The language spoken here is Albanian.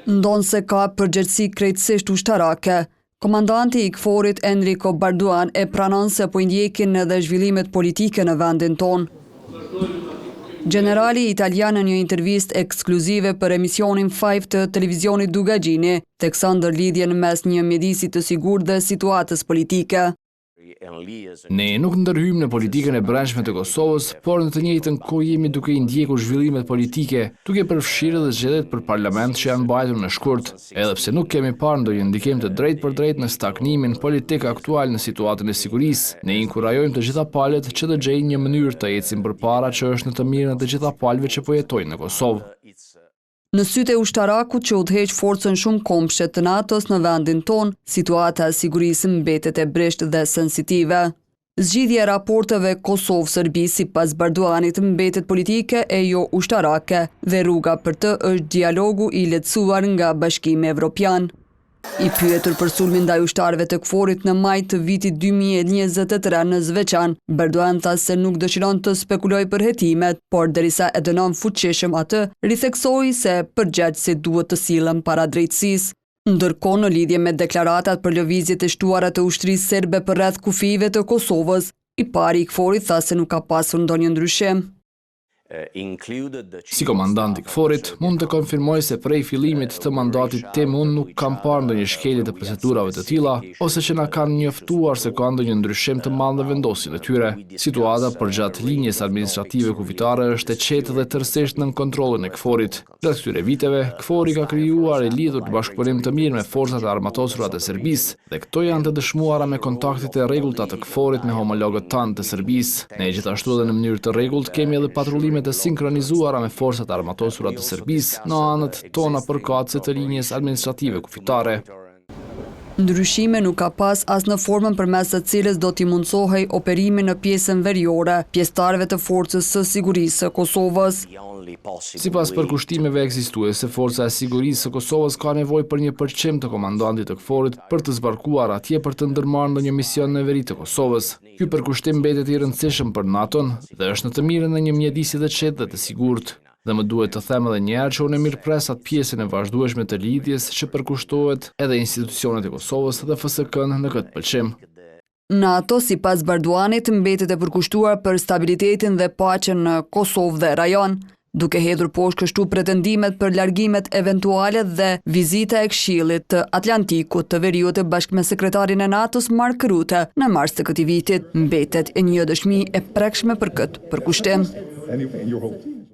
Ndonëse ka përgjegjësi krejtësisht ushtarake, komandanti i KFOR-it Enrico Barduan e pranon se po i ndjekin edhe zhvillimet politike në vendin tonë. Gjenerali italian në një intervistë ekskluzive për emisionin Five të televizionit Dukagjini, thekson ndërlidhjen mes një mjedisi të sigurt dhe situatës politike. Ne nuk ndërhyjmë në politikën e brendshme të Kosovës, por në të njëjtën kohë jemi duke i ndjekur zhvillimet politike, duke përfshirë edhe zgjedhjet për parlament që janë mbajtur në shkurt. Edhe pse nuk kemi parë ndonjë ndikim të drejtpërdrejtë në stagnimin politik aktual në situatën e sigurisë, ne inkurajojmë të gjitha palët që të gjejnë një mënyrë të ecin përpara që është në të mirën e të gjitha palëve që po jetojnë në Kosovë. Në sytë e ushtarakut që udhëheq forcën shumëkombëshe të NATO-s në vendin tonë, situata e sigurisë mbetet e brishtë dhe sensitive. Zgjidhja e raporteve Kosovë-Serbi sipas Barduanit mbetet politike e jo ushtarake dhe rruga për të është dialogu i lehtësuar nga Bashkimi Evropian. I pyetur për sulmin ndaj ushtarëve të KFOR-it në maj të vitit 2023 në Zveçan, Barduan tha se nuk dëshiron të spekulojë për hetimet, por derisa e dënon fuqishëm atë, ritheksoi se përgjegjësit duhet të sillen para drejtësisë. Ndërkohë në lidhje me deklaratat për lëvizjet e shtuara të ushtrisë serbe përreth kufijve të Kosovës, i pari i KFOR-it tha se nuk ka pasur ndonjë ndryshim. Si komandant i KFOR-it, mund të konfirmoj se prej fillimit të mandatit tim unë nuk kam parë ndonjë shkelje të procedurave të tilla ose që na kanë njoftuar se ka ndonjë ndryshim të madh në vendosjen e tyre. Situata përgjatë linjës administrative kufitare është e qetë dhe tërësisht nën kontrollin e KFOR-it. Gjatë këtyre viteve, KFOR-i ka krijuar e lidhur bashkëpunim të mirë me forcat e armatosura të Serbisë dhe këto janë të dëshmuara me kontaktet e rregullta të KFOR-it me homologët tanë të Serbisë. Ne gjithashtu edhe në mënyrë të rregullt kemi edhe patrullime të sinkronizuara me forcat e armatosura të Serbisë në anët tona përkatëse të linjës administrative kufitare. Ndryshime nuk ka pas as në formën përmes së cilës do t'i mundësohej operimi në pjesën veriore, pjesëtarëve të Forcës së Sigurisë së Kosovës. Sipas përkushtimeve ekzistuese, Forca e Sigurisë së Kosovës ka nevojë për një pëlqim të komandantit të KFOR-it për të zbarkuar atje për të ndërmarrë ndonjë mision në veri të Kosovës. Ky përkushtim mbetet i rëndësishëm për NATO-n dhe është në të mirën e një mjedisi të qetë dhe të sigurt. Dhe më duhet të them edhe një herë që unë e mirëpres atë pjesën e vazhdueshme të lidhjes që përkushtohet edhe institucionet e Kosovës dhe FSK-në në këtë pëlqim. NATO, sipas Barduanit, mbetet e përkushtuar për stabilitetin dhe paqen në Kosovë dhe rajon, duke hedhur poshtë kështu pretendimet për largimet eventuale dhe vizita e Këshillit të Atlantikut të Veriut bashkë me sekretarin e NATO-s Mark Rutte në mars të këtij vitit, mbetet një dëshmi e prekshme për këtë përkushtim.